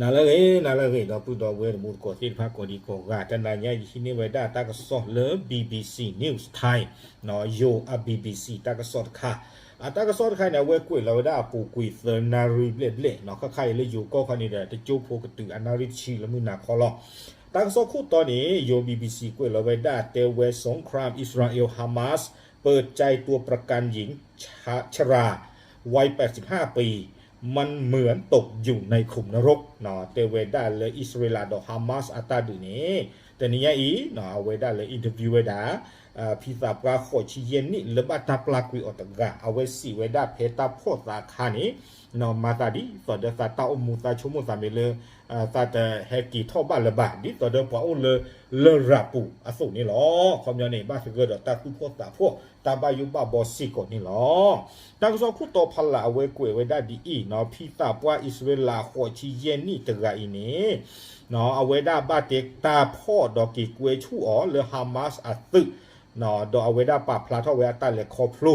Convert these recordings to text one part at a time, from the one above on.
နၤလၢအဂ့ၤ နၤလၢအဂ့ၤ ဒီပုၢ်ဒီဝဲၢ်တံၤသကိးသ့ၣ်တဖၣ်ကိးဒံကိးဂၤ, တနၤညါယဟံးန့ၢ်ဝဲဒၣ်တၢ်ကစီၣ်လၢ BBC News Thai ယိၤအ BBC တၢ်ကစီၣ်တခါ, အတၢ်ကစီၣ်တခါန့ၣ် အဝဲကွဲးလီၤဝဲဒၣ်အပူၤကွံာ်သၢနၣ်ရံၣ်ဘျဲၣ်ဘျဲၣ်နီၤ, ခါခါအံၤလၢယိၤကီၢ်ခီန့ၣ်ဒီး တကၠိဖိကတုၤအနၣ်ရံၣ်တဆံလၢမုၢ်နၤခီလီၤ. တၢ်ကစီၣ်ခိၣ်တီန့ၣ် ယိၤ BBC ကွဲးလီၤဝဲဒၣ်တဲဝဲ สงครามอิสราเอลฮามาส เปิดใจตัวประกันหญิงชราวัยแปดสิบห้าปี มันเหมือนตกอยู่ในขุมนรก တဲဝဲဒၣ်လၢအံၣ်စရ့လးဒီး Hamas အတၢ်ဒုးန့ၣ် တနံၤညါအံၤ အဝဲဒၣ်လၢ interview ဝဲဒၣ် ဖံသးပှၢ်ဃိးဆံယဲၢ်နံၣ်လၢဘၣ်တၢ်ပျၢ်ကွံာ်အီၤတဂၤ အဝဲစံးဝဲဒၣ်ဖဲတၢ်ဖီၣ်သးအခါန့ၣ် မၤသးဒ်သိးဒီးသးတၢ်အိၣ်မူသးဆိကမိၣ်သးမ့ၢ်လၢ သးတဟဲက့ၤထီၣ်ဘၣ်လၢၤဘၣ် ဒ်သိးဒီးပှၤအိၣ်လၢလရာ်ပူၤအသိးန့ၣ်လီၤ. ခီပညီန့ၣ် ဘၣ်သဂၢၢ်ဒီးတၢ်သူၣ်ဖှီၣ်သးဖှီၣ် တၢ်ဘၣ်ယိၣ်ဘၣ်ဘီစ့ၢ်ကီးန့ၣ်လီၤ. တၢ်ကစီၣ်ခိၣ်တီဖီလာ်အဝဲကွဲးဝဲဒၣ်ဒ်အံၤနီၤ, ဖံသးပှၢ်အံၣ်စရ့လးဃိးဆံယဲၢ်နံၣ်တဂၤအံၤန့ၣ် အဝဲဒၣ်ဘၣ်တဲတၢ်ဖီၣ်ဒီးက့ၤကွဲဆူၣ်အီၤလၢ Hamas အသုး ဒီးအဝဲဒၣ်ပာ်ဖျါထီၣ်ဝဲအတၢ်လဲၤခီဖျိ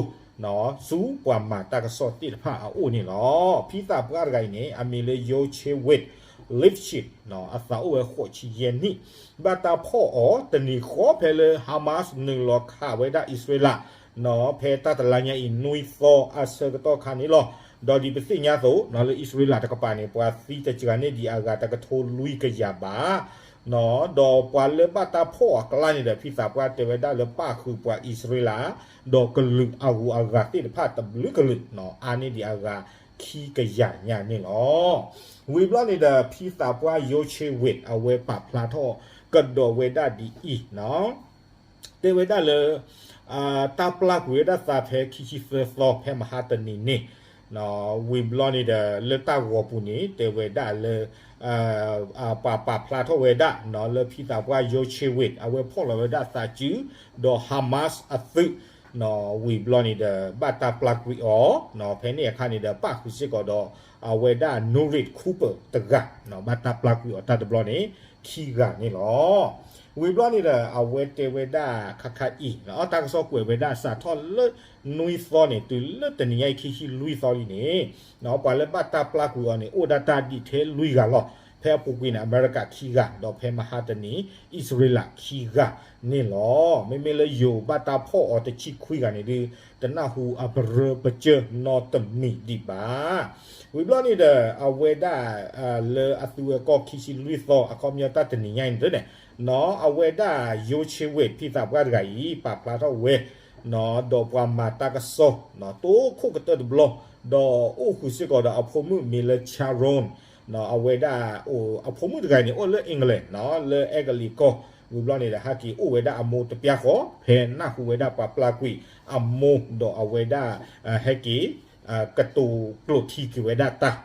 ဆူပှၤမၤတၢ်ကစီၣ်သ့ၣ်တဖၣ်အအိၣ်န့ၣ်လီၤ. ဖံသးပှၢ်တဂၤအံၤန့ၣ် အမံၤလၢ Yocheved Lifshitz အသးအိၣ်ဝဲဃိးဆံယဲၢ်နံၣ် ဘၣ်တၢ်ဖီၣ်အီၤတနံၤဃီဖဲလၢ Hamas နုာ်လီၤခးဝဲဒၣ်အံၣ်စရ့လး ဖဲတၢ်တလါညါအံၤ နွံသီအဆၢကတီၢ်ခါန့ၣ်လီၤ. ဒီးဒ်ပသ့ၣ်ညါအသိး လၢအံၣ်စရ့လးတကပၤန့ၣ် ပှၤသံတစှၤန့ၢ်ဒံးအဂၤတကထိလွံၢ်ကယၤဘၣ် ဒီးပှၤလၢဘၣ်တၢ်ဖီၣ်အကျါန့ၣ်ဒီး ဖံသးပှၢ်တဲဝဲဒၣ်လၢပၣ်ဃုာ်ပှၤအံၣ်စရ့လး ဒီးကလုာ်အဂုၤအဂၤသ့ၣ်တဖၣ်တဘျုးကလုာ် အါန့ၢ်ဒံးအဂၤခံကယၤညါန့ၣ်လီၤ. ဝံၤဘျီန့ၣ်ဒီး ဖံသးပှၢ် Yocheved အဝဲပာ်ဖျါထီၣ်ကဒီးဝဲဒၣ်ဒ်အံၤ တဲဝဲဒၣ်လၢ တၢ်ပျၢ်ကွံာ်ဝဲဒၣ်သးဖဲခံဆံသၢသီ ဖဲမဟါတနံၤန့ၣ် ဝံၤဘျီန့ၣ်ဒီး လၢတၢ်ဂီၤပူၤန့ၣ် တဲဝဲဒၣ်လၢ ပှၤပာ်ဖျါထီၣ်ဝဲဒၣ် လၢဖံသးပှၢ် Yocheved အဝဲဖီၣ်လီၤဝဲဒၣ်သးစု ဒီး Hamas အသုး ဝံၤဘျီန့ၣ်ဒီး ဘၣ်တၢ်ပျၢ်ကွံာ်အီၤ ဖဲန့ၣ်အခါန့ၣ်ဒီး ပၣ်ဃုာ်စ့ၢ်ကီးဒီး အဝဲဒၣ် Nurit Cooper တဂၤ ဘၣ်တၢ်ပျၢ်ကွံာ်အီၤတၢ်တဘျီန့ၣ် ခံဂၤန့ၣ်လီၤ. ဝံၤဘျီန့ၣ်ဒီး အဝဲတဲဝဲဒၣ်ခါခါအံၤ တၢ်ကစီၣ်ကွဲးဝဲဒၣ်စးထီၣ်လၢနွံသီန့ၣ် တုၤလၢတနံၤညါအံၤခံဆံလွံၢ်သီလံန့ၣ် ပှၤလၢဘၣ်တၢ်ပျၢ်ကွံာ်အီၤန့ၣ် အိၣ်ဒၣ်တၢ်ဒ်ထဲလွံၢ်ဂၤလီၤ. ဖဲအပူၤကွံာ်န့ၣ် အမဲရကၤခံဂၤ ဒီးဖဲမဟါတနံၤ အံၣ်စရ့လးခံဂၤန့ၣ်လီၤ. မ့မ့ၢ်လၢယိၤဘၣ်တၢ်ဖီၣ်အီၤတဆံခွံဂၤန့ၣ်ဒုး တနၢ်ဟူအပရၢပစၢၢ်နီတမံၤဒံးဘၣ်. ဝံၤဘျီန့ၣ်ဒီး အဝဲဒၣ် လၢအသုဝဲကီၢ်ခံဆံလွံၢ်သီ အခီပညီတၢ်တနံၤညါအံၤန့ၣ် အဝဲဒၣ် Yocheved ဖံသးပှၢ်တဂၤအံၤ ပာ်ဖျါထီၣ်ဝဲ ဒီးပှၤမၤတၢ်ကစီၣ် တိခိၣ်ကတၢၢ်တဘျီ ဒီးအိၣ်ဃုာ်စ့ၢ်ကီးဒီးအဖိမုၣ်မံၤလၢ Sharon အဝဲဒၣ် အဖိမုၣ်တဂၤန့ၣ် အိၣ်လၢ England လၢအဲကလံးကီၢ် ဝံၤဘျီန့ၣ်ဒီး ဟဲက့ၤအိၣ်ဝဲဒၣ်အမိၢ်တပျၢ်ဃီ ဖဲနၢ်ဟူဝဲဒၣ်ပှၤပျၢ်ကွံာ်အမိၢ် ဒီးအဝဲဒၣ် ဟဲက့ၤ ကတိၤကျိာ်ထံက့ၤဝဲဒၣ်တၢ်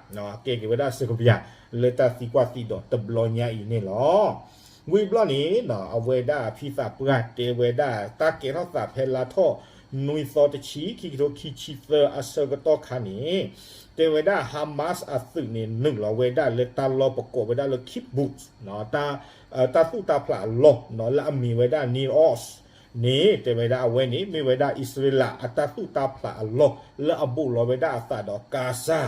ကဲက့ၤဝဲဒၣ်စကပယၤ လၢတၢ်သံကွၢ်သံဒိးတဘျီညါအံၤန့ၣ်လီၤ. ဝံၤဘျီန့ၣ် အဝဲဒၣ်ဖံသးပှၢ်တဲဝဲဒၣ် တၢ်ကဲထီၣ်သးဖဲလါထီၣ်နွံသီတဆံ ခံကထိခံဆံသၢအဆၢကတီၢ်ခါန့ၣ် တဲဝဲဒၣ် Hamas အသုးန့ၣ် နုာ်လီၤဝဲဒၣ်လၢတၢ်လီၢ်ပကိးဝဲဒၣ်လၢ kibbutz တၢ်သူၣ်တၢ်ဖျးအလီၢ် လၢအမံၤဝဲဒၣ် Nir Oz န့ၣ် တဲဝဲဒၣ်အဝဲန့ၣ် မ့ၢ်ဝဲဒၣ်အံၣ်စရ့လးအတၢ်သူၣ်တၢ်ဖျးအလီၢ် လၢအဘူးလီၤဝဲဒၣ်အသးဒီး Gaza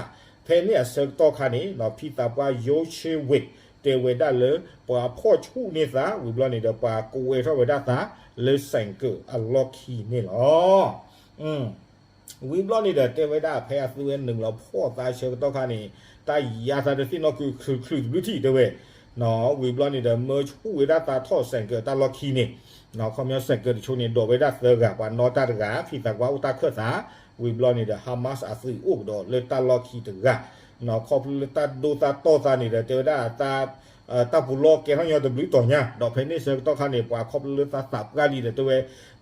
ဖဲန့ၣ်အဆၢကတီၢ်ခါန့ၣ် ဖံသးပှၢ် Yocheved တဲဝဲဒၣ်လၢ ပှၤဖီၣ်ဆူၣ်န့ၢ်သး ဝံၤဘျီန့ၣ်ဒီး ပှၤကိးဝဲထီၣ်ဝဲဒၣ်သး လၢ စဲၣ်ကၢၣ် အလီၢ်ခံန့ၣ်လီၤ. ဝံၤဘျီန့ၣ်ဒီး တဲဝဲဒၣ်ဖဲအသုဝဲနုာ်လီၤဖီၣ်သးဆၢကတီၢ်ခါန့ၣ် တၢ်ယါသးတသ့ၣ်နီၣ်ကုချုးချုးတဘျုးထံၣ်တဲဝဲ ဝံၤဘျီန့ၣ်ဒီး မၢဆူၣ်ဝဲဒၣ်သးထီၣ် စဲၣ်ကၢၣ် တၢ်လီၢ်ခံန့ၣ် ခီပညီ စဲၣ်ကၢၣ် တဆိန့ၣ် ဒိးဝဲဒၣ်သၢဂၤ ပှၤနီၣ်တၢ်တဂၤ ဖံသးပှၢ်အိၣ်တၢ်ခၢၣ်သး ဝံၤဘျီန့ၣ်ဒီး Hamas အသုးအိၣ်ကဒီးလၢတၢ်လီၢ်ခံတဂၤ ခီဖျိလၢတၢ်ဒိၣ်တၢ်တီၢ်သးန့ၣ်ဒီး တဲဝဲဒၣ် တၢ်ပူၤလီၢ်ကဲထီၣ်ညီတဘျုးတီၤညါ ဒီးဖဲန့ၣ်ဆၢကတီၢ်ခါန့ၣ် ပှၤခီဖျိလၢသးသးပှၢ်လံဒီး တဲဝဲ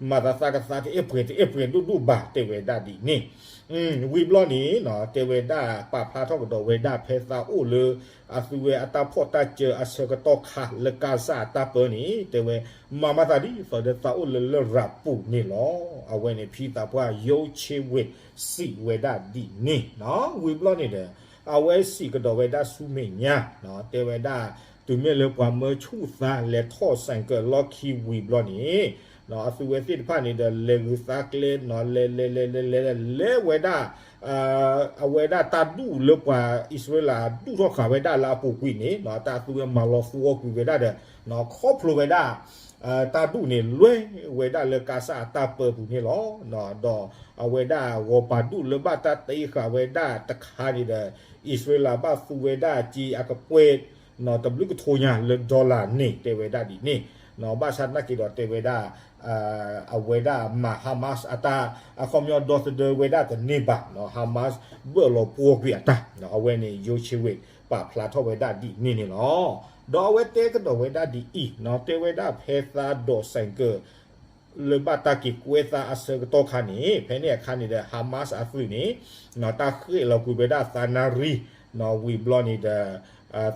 မၤသးသးကသးတအဲၣ်ပှဲၤတအဲၣ်ပှဲၤဒိၣ်ဒိၣ်ဘၣ် တဲဝဲဒၣ်ဒ်န့ၣ် ဝံၤဘျီန့ၣ် တဲဝဲဒၣ်ပာ်ဖျါထီၣ်ကဒီးဝဲဒၣ်ဖဲသးအိၣ်လၢ အသုဝဲအတၢ်ဖီၣ်တၢ်စၢအဆၢကတီၢ်ခါလၢ Gaza အတၢ်ပၢန့ၣ် တဲဝဲ မၤမၤသးဒ်သိးဒီးသးအိၣ်လၢလရာ်ပူၤန့ၣ်လီၤ. အဝဲန့ၣ် ဖံသးပှၢ် Yocheved စံးဝဲဒၣ်ဒ်န့ၣ် ဝံၤဘျီန့ၣ်ဒီး အဝဲစံးကဒီးဝဲဒၣ်ဆူမဲာ်ညါ တဲဝဲဒၣ် တုၤမ့ၢ်လၢပှၤမၢဆူၣ်သးလဲၤထီၣ် စဲၣ်ကၢၣ် လီၢ်ခံဝံၤဘျီန့ၣ် အသုဝဲသ့ၣ်တဖၣ်န့ၣ်ဒီး လဲၤဂုၤသါကျဲ လဲၤလဲၤလဲၤလဲၤလဲၤလဲၤဝဲဒၣ် အဝဲဒၣ်တၢ်ဒူၣ်လၢပှၤအံၣ်စရ့လးဒူၣ်ထီၣ်ဃာ်ဝဲဒၣ်လၢအပူၤကွံာ်န့ၣ် တၢ်သုဝဲမၤလီၤသူအီၤကွံာ်ဝဲဒၣ်ဒီး ခီဖျိဝဲဒၣ် တၢ်ဒူၣ်န့ၣ်လွဲဝဲဒၣ်လၢကါစၢ်အတၢ်ပၢပူၤန့ၣ်လီၤ. ဒီးအဝဲဒၣ်ဂီၤပၤဒူၣ်လၢဘၣ်တၢ်တ့ဃာ်ဝဲဒၣ်တခါန့ၣ်ဒီး အံၣ်စရ့လးဘၣ်သူဝဲဒၣ်စ့အကကွဲၢ် တဘျုးကထိညါလၢ dollar န့ၣ် တဲဝဲဒၣ်ဒ်န့ၣ်. ဘၣ်ဆၣ်သနာ်က့ဒီးတဲဝဲဒၣ် အဝဲဒၣ်မၤ Hamas အတၢ် အခီပညီဒီသဒၢဝဲဒၣ်တန့ၢ်ဘၣ် Hamas ဘၢၣ်လီၤပှီၢ်ကွံာ်အတၢ် အဝဲန့ၣ် Yocheved ပာ်ဖျါထီၣ်ဝဲဒၣ်ဒ်န့ၣ်န့ၣ်လီၤ. ဒီးအဝဲတဲကဒီးဝဲဒၣ်ဒ်အံၤ တဲဝဲဒၣ်ဖဲသးဒီးစဲးကၢၣ် လၢဘၣ်တၢ်က့ၤကွဲသးအဆၢကတီၢ်ခါန့ၣ် ဖဲန့ၣ်အခါန့ၣ်ဒီး Hamas အသုးန့ၣ် တၢ်ဃ့ၣ်လီၤကွံာ်ဝဲဒၣ်သးနၣ်ရံၣ် ဝံၤဘျီန့ၣ်ဒီး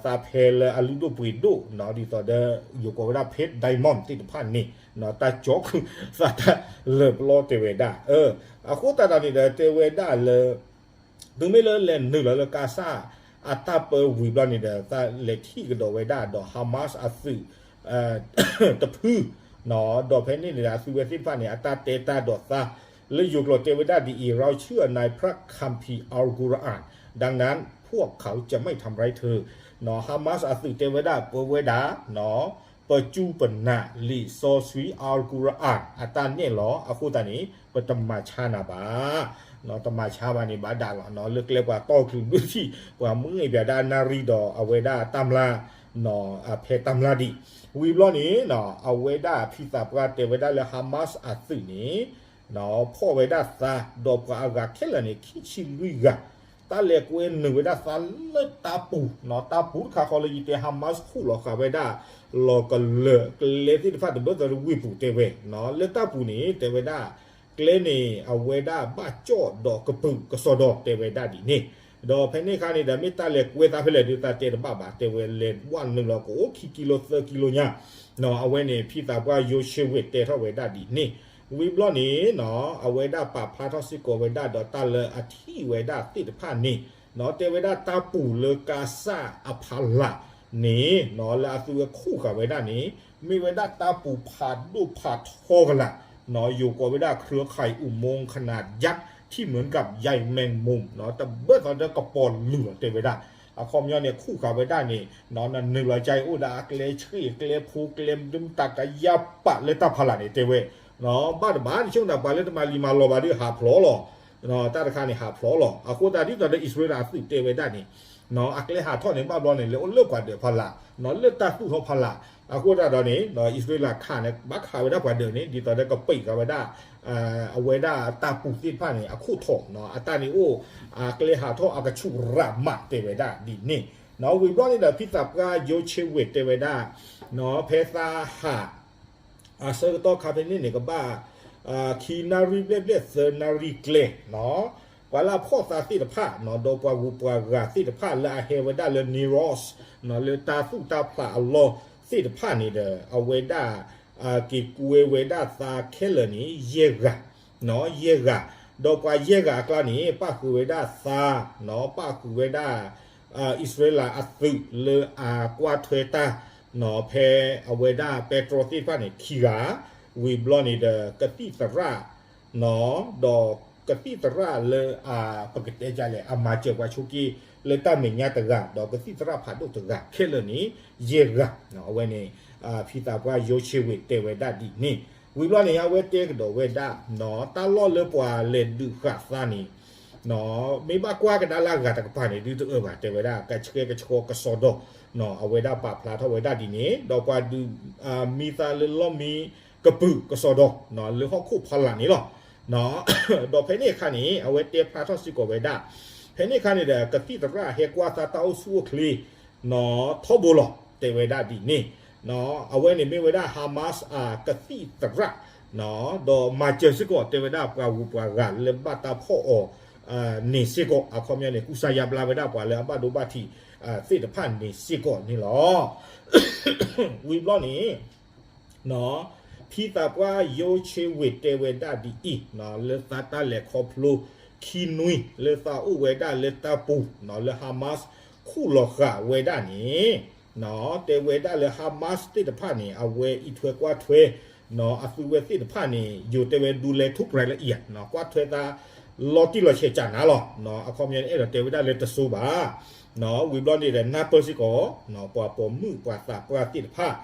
သးဖဲလၢအလုၢ်ဒိၣ်ပှ့ၤဒိၣ် ဒ်သိးဒီး ယိၤကိးဝဲဒၣ် Pete Diamond သ့ၣ်တဖၣ်န့ၣ် တၢ်ကၠီဃုာ်သးတၢ်လၢာ်ပျီတဲဝဲဒၣ် အဃိသတးဒီးန့ၣ်ဒီး တဲဝဲဒၣ်လၢ တုၤမ့ၢ်လၢလဲၤနုာ်လီၤလၢကါစၢ်အတၢ်ပၢဝံၤဘျီန့ၣ်ဒီး သးလဲၤထံၣ်ကဒီးဝဲဒၣ်ဒီး Hamas အသုး တဖု ဒီးဖဲန့ၣ်န့ၣ်ဒီး အသုဝဲသ့ၣ်တဖၣ်န့ၣ် အတၢ်တဲတၢ်ဒီးသး လၢယိၤကျိာ်တဲဝဲဒၣ်ဒ်အံၤ เราเชื่อในพระคัมภีร์อัลกุรอาน ดังนั้นพวกเขาจะไม่ทำร้ายเธอ Hamas အသုးတဲဝဲဒၣ် ပဝဲဒၣ် ပစူၢ်ပနာ်လံာ်စီဆှံ Al-Quran အတၢ်နဲၣ်လီၤ အဃိသတးန့ၣ် ပတမၤဆါနၤဘၣ် တမၤဆါဘၣ်န့ၣ်ဘၣ်ဒၣ်လီၤ လၢကျဲပှၤတီၢ်ချုးဘုထံၣ် ပှၤမုၢ်အ့ၣ်ပၠးဒၣ်နၣ်ရံၣ်ဒီးအဝဲဒၣ်တၢ်မျၢ် ဖဲတၢ်မျၢ်ဒံး ဝံၤဘျီန့ၣ် အဝဲဒၣ်ဖံသးပှၢ်တဲဝဲဒၣ်လၢ Hamas အသုးန့ၣ် ဖီၣ်ဝဲဒၣ်သး ဒီးပှၤအဂၤခဲလၢာ်န့ၣ် ခံဆံလွံၢ်ဂၤ တၢ်လဲၤကွဲနုာ်ဝဲဒၣ်သးလၢတၢ်ပူၤ တၢ်ပူၤတခါဃီလၢယတဲ Hamas ခူၣ်လီၤဃာ်ဝဲဒၣ် လီၤကလၢာ်ကျဲသ့ၣ်တဖၣ်တဘၢၣ်သီတဝ့ၢ်ပူၤတဲဝဲ လၢတၢ်ပူၤန့ၣ် တဲဝဲဒၣ် ကျဲန့ၣ် အဝဲဒၣ်ဘၣ်ကၠီၣ်ဒီးကပုာ်ကစီဒီတဲဝဲဒၣ်ဒ်န့ၣ် ဒီးဖဲန့ၣ်အခါန့ၣ်ဒီး မ့ၢ်တၢ်လဲၤကွဲသးဖဲလဲၣ်ဒုးသးတဲတဘၣ်ဘၣ် တဲဝဲလဲၤဝဲနုာ်လီၤကအိၣ်ခံကံလိသၢကံလိညါ အဝဲန့ၣ် ဖံသးပှၢ် Yocheved တဲထီၣ်ဝဲဒၣ်ဒ်န့ၣ် ဝံၤဘျီန့ၣ် အဝဲဒၣ်ပာ်ဖျါထီၣ်စ့ၢ်ကီးဝဲဒၣ်ဒီးတၢ်လၢအထံၣ်ဝဲဒၣ်သ့ၣ်တဖၣ်န့ၣ် တဲဝဲဒၣ်တၢ်ပူၤလၢကါစၢ်အဖီလာ်န့ၣ် လၢအသုဝဲခူၣ်ဃာ်ဝဲဒၣ်န့ၣ် မ့ၢ်ဝဲဒၣ်တၢ်ပူၤဖးဒိၣ်ဖးထီကလာ် ယိၤကိးဝဲဒၣ် เครือข่ายอุโมงค์ขนาดยักษ์ที่เหมือนกับใยแมงมุม တဘၢၣ်သီဒီးကပီၤလုာ်လီၤတဲဝဲဒၣ် အခီပညီန့ၣ် ခူၣ်ဃာ်ဝဲဒၣ်န့ၣ် နနုာ်လီၤကၠဲအိၣ်ဒီးအကျဲဆှ့ၣ်ကျဲဖိကျဲမုၢ်တၢ်ကယၢ်ပာ်လၢတၢ်ဖီလာ်န့ၣ်တဲဝဲ ဘၣ်တဘၣ်န့ၣ် ဆိကမိၣ်ပှၤလၢတမၤလံၤမၤလီၤဘၣ်ဒီးဟးဖျိးလီၤ တၢ်တခါန့ၣ် ဟးဖျိးလီၤ အဃိသတးဒ်သိးဒီးအံၣ်စရ့လးအသုးတဲဝဲဒၣ်န့ၣ် အကျဲဟးထီၣ်န့ၣ် ဘၣ်ဘျီန့ၣ် လဲၤအိၣ်လၢပှၤဒၢးဖီလာ် လၢတၢ်သူၣ်ထီၣ်ဖီလာ် အဃိသတးဒီးန့ၣ် အံၣ်စရ့လးခးန့ၣ် ဘၣ်ခးဝဲဒၣ်ပှၤဒၢးန့ၣ် ဒ်သိးဒီးကပံာ်ဃာ်ဝဲဒၣ် အဝဲဒၣ်တၢ်ပူၤသ့ၣ်တဖၣ်န့ၣ် အခိၣ်ထီၣ် အတၢ်န့ၣ်အိၣ် အကျဲဟးထီၣ်အကဆူးရးမးတဲဝဲဒၣ်ဒ်န့ၣ် ဝံၤဘျီန့ၣ်ဒီး ဖံသးပှၢ် Yocheved တဲဝဲဒၣ် ဖဲသးဟး အဆၢကတီၢ်ခါဖဲန့ၣ်န့ၣ် ကဘၣ် ခံနၣ်ရံၣ်ဘျဲၣ်ဘျဲၣ်သၢနၣ်ရံၣ်ကျဲ ပှၤလၢအဖီၣ်သးသ့ၣ်တဖၣ် ဒီးပှၤဂုၤပှၤဂၤသ့ၣ်တဖၣ်လၢအဟဲဝဲဒၣ်လၢ Neiros လၢတၢ်သူၣ်တၢ်ဖျးအလီၢ်သ့ၣ်တဖၣ်န့ၣ်ဒီး အဝဲဒၣ် က့ၤကွဲဝဲဒၣ်သးခဲလၢာ်န့ၣ် ယဲၢ်ဂၤ ယဲၢ်ဂၤ ဒီးပှၤယဲၢ်ဂၤအကျါန့ၣ် ပၣ်ဃုာ်ဝဲဒၣ်သး ပၣ်ဃုာ်ဝဲဒၣ် အံၣ်စရ့လးအသုးလၢအကွၢ်ထွဲတၢ် ဖဲအဝဲဒၣ်ပဲတြီသ့ၣ်တဖၣ်န့ၣ် ခံဂၤ ဝံၤဘျီန့ၣ်ဒီး ကသံၣ်သရၣ် ဒီးကသံၣ်သရၣ်လၢ ပကတဲဒ်လဲၣ် အမၤစၢၤပှၤဆိးက့လၢတၢ်မဲာ်ညါတဂၤ ဒီးကသံၣ်သရၣ်ဖးဒိၣ်တဂၤ ခဲလၢာ်န့ၣ် ယဲၢ်ဂၤ အဝဲန့ၣ် ဖံသးပှၢ် Yocheved တဲဝဲဒၣ်ဒ်န့ၣ် ဝံၤဘျီန့ၣ် အဝဲတဲကဒီးဝဲဒၣ် တၢ်လီၢ်လၢပှၤလဲၤဒုးဃာ်သးန့ၣ် မ့ၢ်ဘၣ်ကွၢ်ကဒါလၢအဂၤတကပၤန့ၣ် ဒုတအၢဘၣ် တဲဝဲဒၣ် ကဆှဲကဆှီကစီဒီ အဝဲဒၣ်ပာ်ဖျါထီၣ်ဝဲဒၣ်ဒ်န့ၣ် ဒီးပှၤဒုးမံသးလၢလီၢ်မံကပုာ်ကစီဒီ လၢဟီၣ်ခိၣ်ဖီလာ်န့ၣ်လီၤ. ဒီးဖဲန့ၣ်အခါန့ၣ် အဝဲတဲဖျါထီၣ်စ့ၢ်ကီးဝဲဒၣ် ဖဲန့ၣ်အခါန့ၣ်ဒီး ကသံၣ်သရၣ်ဟဲကွၢ်သးတၢ်အိၣ်ဆူၣ်အိၣ်ချ့ ထီဘိလီၤ တဲဝဲဒၣ်ဒ်န့ၣ် အဝဲန့ၣ်မ့ၢ်ဝဲဒၣ် Hamas အကသံၣ်သရၣ် ဒီးမၤစၢၤစ့ၢ်ကီး တဲဝဲဒၣ်ပှၤဂုၤပှၤဂၤလၢဘၣ်တၢ်ဖီၣ်အီၤ န့ၣ်စ့ၢ်ကီး အခီပညီန့ၣ် ကူစါယါဘျါဝဲဒၣ်ပှၤလၢအဘၣ်ဒိဘၣ်ထံးသ့ၣ်တဖၣ်န့ၣ်စ့ၢ်ကီးန့ၣ်လီၤ. ဝံၤဘျီန့ၣ် ဖံသးပှၢ် Yocheved တဲဝဲဒၣ်ဒ်အံၤ လၢသးတၢ်လဲၤခီဖျိခံနွံ လၢသးအိၣ်ဝဲဒၣ်လၢတၢ်ပူၤ လၢ Hamas ခူၣ်လီၤဃာ်ဝဲဒၣ်န့ၣ် တဲဝဲဒၣ်လၢ Hamas သ့ၣ်တဖၣ်န့ၣ် အဝဲအံးထွဲကွၢ်ထွဲ အသုဝဲသ့ၣ်တဖၣ်န့ၣ် ယိၤတဲဝဲ ဒူလဲထူၣ်ပြဲးလၢအံၤ ကွၢ်ထွဲသး လီၤတံၢ်လီၤဆဲးကနၤလီၤ. အခီပညီန့ၣ် အဲၣ်ဒိးတဲဝဲဒၣ်လၢတစိၤဘၣ်. ဝံၤဘျီန့ၣ်ဒီး နၢ်ပၢၢ်စ့ၢ်ကီး ပှၤပိာ်မုၣ်ပှၤသးပှၢ်သ့ၣ်တဖၣ်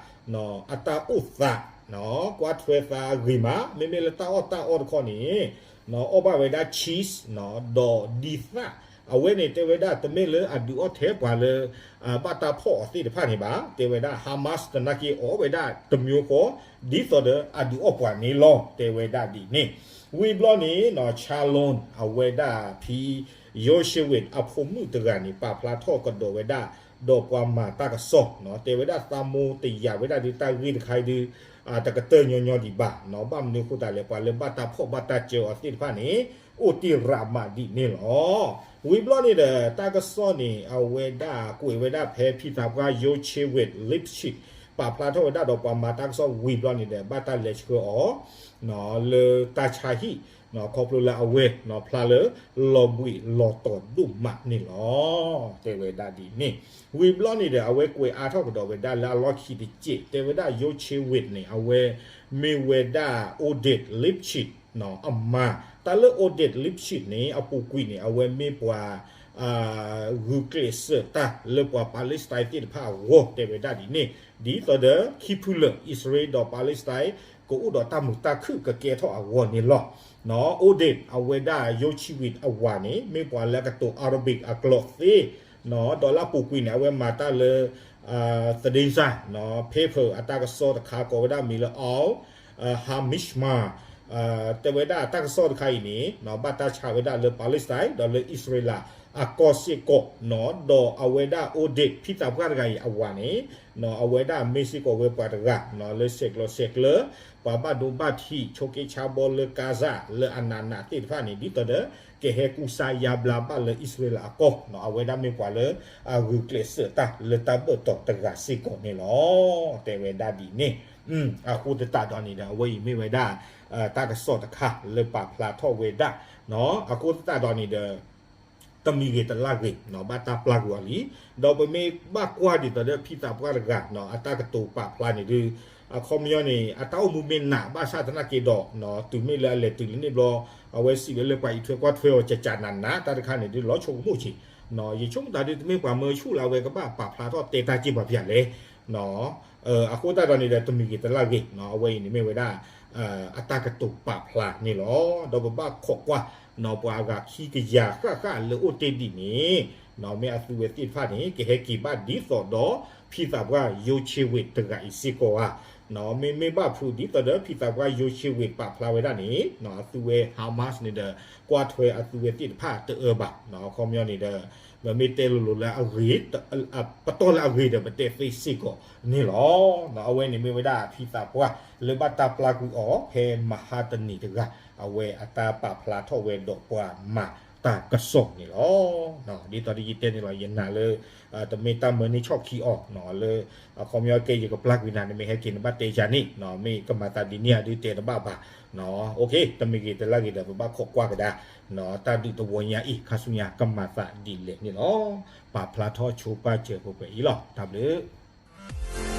အတၢ်အိၣ်သး ကွၢ်ထွဲသးဂ့ၤမး, မ့မ့ၢ်လၢတၢ်အီၣ်တၢ်အီတခီန့ၣ် အီၣ်ဘၣ်ဝဲဒၣ် cheese ဒီးဒံသၣ်, အဝဲန့ၣ်တဲဝဲဒၣ် တမ့ၢ်လၢအဒုးအီၣ်ထဲပှၤလၢ ဘၣ်တၢ်ဖီၣ်အီၤသ့ၣ်တဖၣ်န့ၣ်ဘၣ်. တဲဝဲဒၣ် Hamas သနာ်က့အီၣ်ဝဲဒၣ်တမျိုးဃီ ဒ်သိးဒီးအဒုးအီၣ်ပှၤန့ၣ်လီၤ တဲဝဲဒၣ်ဒ်န့ၣ်. ဝံၤဘျီန့ၣ် Shalom အဝဲဒၣ်ဖံ Yocheved အဖိမုၣ်တဂၤန့ၣ် ပာ်ဖျါထီၣ်ကဒီးဝဲဒၣ် ဒီးပှၤမၤတၢ်ကစီၣ် တဲဝဲဒၣ်သးမိၢ်တယာ်ဝဲဒၣ်ဒုးတၢ်ဂ့ၢ်တခါအံၤဒုး တကတၢၢ်ညီညီဒံးဘၣ်, ဘၣ်မနုၤအဃိသတးလဲၣ် ပှၤလၢဘၣ်တၢ်ဖီၣ်ဘၣ်တၢ်စၢအီၤသ့ၣ်တဖၣ်န့ၣ် အိၣ်တ့ၢ်ရးမးဒ်န့ၣ်လီၤ. ဝံၤဘျီန့ၣ်ဒီး တၢ်ကစီၣ်န့ၣ် အဝဲဒၣ်ကွဲးဝဲဒၣ်ဖဲဖံသးပှၢ် Yocheved Lipschitz ပာ်ဖျါထီၣ်ဝဲဒၣ်ဒီးပှၤမၤတၢ်ကစီၣ်ဝံၤဘျီန့ၣ်ဒီး ဘၣ်တၢ်လဲၤဆှၢအီၤ လၢတၢ်ဆါဟံၣ် ခီဖျိလၢအဝဲဖျါလၢလီၤဘှံးလီၤတီၤဒိၣ်မးန့ၣ်လီၤ. တဲဝဲဒၣ်ဒ်န့ၣ်. ဝံၤဘျီန့ၣ်ဒီး အဝဲကွဲးအါထီၣ်ကဒီးဝဲဒၣ်လၢအလီၢ်ခံတစဲး တဲဝဲဒၣ် Yocheved န့ၣ် အဝဲမ့ၢ်ဝဲဒၣ် Oded Lipschitz အမါ, တၢ်လၢ Oded Lipschitz န့ၣ် အပူၤကွံာ်န့ၣ် အဝဲမ့ၢ်ပှၤ ဂုာ်ကျဲးစၢးတၢ်လၢပှၤ Palestine သ့ၣ်တဖၣ်အဂီၢ် တဲဝဲဒၣ်ဒ်န့ၣ်, ဒ်သိးဒီးခံဖုလၢာ် အံၣ်စရ့လးဒီး Palestine ကအိၣ်ဒီးတၢ်မုာ်တၢ်ခုၣ်ကကဲထီၣ်အဂီၢ်န့ၣ်လီၤ. Oded အဝဲဒၣ် Yocheved အဝၤန့ၣ် မ့ၢ်ပှၤလၢအကတိၤ Arabic အကျိာ်သ့ ဒီးလၢအပူၤကွံာ်န့ၣ် အဝဲမၤတၢ်လၢ သဒ့စၢ် paper အတၢ်ကစီၣ်တခါကိးဝဲဒၣ်မံၤလၢ Al Hamishmar တဲဝဲဒၣ်တၢ်ကစီၣ်တခါအံၤန့ၣ် ဘၣ်တၢ်ဆါဝဲဒၣ်လၢ Palestine ဒီးလၢအံၣ်စရ့လးအကီၢ်စ့ၢ်ကီး, ဒီးအဝဲဒၣ် Oded ဖံသးပှၢ်တဂၤအံၤအဝၤန့ၣ် အဝဲဒၣ်မ့ၢ်စ့ၢ်ကီးဝဲပှၤတဂၤ လၢဆဲးကျိးဆဲးကျၢ ပှၤဘၣ်ဒိဘၣ်ထံး ဆိးက့ဆါဘီလၢ Gaza လၢအနးနးသ့ၣ်တဖၣ်န့ၣ် ဒ်သိးဒီး ကဟဲကူစါယါဘျါဘၣ်လၢအံၣ်စရ့လးအကီၢ်, အဝဲဒၣ်မ့ၢ်ပှၤလၢအဂုာ်ကျဲးစၢးတၢ်လၢတၢ်ဘၢၣ်တီၤတဂၤစ့ၢ်ကီးန့ၣ်လီၤ. တဲဝဲဒၣ်ဒ်န့ၣ်. အဃိသတးဒီးန့ၣ်ဒီး အဝဲအံၤမ့ၢ်ဝဲဒၣ် တၢ်ကစီၣ်တခါလၢပာ်ဖျါထီၣ်ဝဲဒၣ်, အဃိသတးဒီးန့ၣ်ဒီး တမံၤဂ့ၤတလၢ်ဂ့ၤ ဘၣ်တၢ်ပျၢ်ကွံာ်အီၤလံ. ဒီးပမ့ၢ်ဘၣ်ကွၢ်ဒ်သိးဒီးဖံသးပှၢ်တဂၤ အတၢ်ကတိၤပာ်ဖျါန့ၣ်ဒုး အခီပညီန့ၣ် အတၢ်အိၣ်မူမ့ၢ်နးဘၣ်ဆၣ်သနာ်က့ဒီး တုၤမ့ၢ်လၢအလဲၤတုၤလၢန့ၣ်ဘျီ အဝဲစံးဝဲလၢပှၤအံးထွဲကွၢ်ထွဲအီၤကကနးနး တၢ်တခါန့ၣ်ဒုး လီၤဆိကမိၣ်က့ၤ. ယဆိကမိၣ်သးဒုး တမ့ၢ်ပှၤမၢဆူၣ်လၢအဝဲကဘၣ်ပာ်ဖျါထီၣ်တဲတၢ်က့ၢ်ပှၤဖဲလဲၣ် အဃိသတးဒီးန့ၣ်ဒီး တမံၤဂ့ၤတလၢ်ဂ့ၤ အဝဲအံၤန့ၣ်မ့ၢ်ဝဲဒၣ် အတၢ်ကတိၤပာ်ဖျါန့ၣ်လီၤ. ဒီးပဘၣ်ခိးကွၢ် ပှၤအဂၤခံကယၤဃၣ်ဃၣ်လၢအိၣ်တ့ၢ်ဒ်န့ၣ် မ့ၢ်အသုဝဲသ့ၣ်တဖၣ်န့ၣ် ကဟဲက့ၤဘၣ်ဒ်သိးဒီး ဖံသးပှၢ် Yocheved တဂၤအံၤစ့ၢ်ကီးဧါ. မ့မ့ၢ်ဘၣ်ဖုးဒ်သိးဒီး ဖံသးပှၢ် Yocheved ပာ်ဖျါဝဲဒၣ်န့ၣ် အသုဝဲ Hamas န့ၣ်ဒီး ကွၢ်ထွဲအသုဝဲသ့ၣ်တဖၣ်တအၢဘၣ်. အခီပညီန့ၣ်ဒီး ပမ့ၢ်တဲလိၤလိၤလၢအဂ့ၤ ပတီၢ်လၢအဂ့ၤဒီး ပတဲသ့စ့ၢ်ကီးန့ၣ်လီၤ. အဝဲန့ၣ်မ့ၢ်ဝဲဒၣ်ဖံသးပှၢ်လၢဘၣ်တၢ်ပျၢ်ကွံာ်အီၤ ဖဲမဟါတနံၤတဂၤ အဝဲအတၢ်ပာ်ဖျါထီၣ်ဝဲဒီးပှၤမၤတၢ်ကစီၣ်န့ၣ်လီၤ. ဒ်သိးဒီးယတဲန့ၣ်လီၤ ယနာ်လၢ တမ့ၢ်တၢ်မၢန့ၢ်ဆီၣ်ခံအီၤ လၢ အခီပညီကဲယကပျၢ်ကွံာ်နၤ နမ့ၢ်ဟဲက့ၤနဘၣ်တဲယၤန့ၣ် မ့ၢ်ကမၤသးဒ်န့ၣ်ဧါဒုးတဲတဘၣ်ဘၣ်. တမံၤဂ့ၤတလၢ်ဂ့ၤဒီး ပဘၣ်ခိးကွၢ်ကဒါ တၢ်ဒုးတဝီညါအံၤ ခါဆူညါကမၤသးဒ်လဲၣ်န့ၣ်လီၤ. ပာ်ဖျါထီၣ်ဆိပာ်စၢၤပှဲၤပှဲၤအံၤလီၤ. တၢ်ဘျုး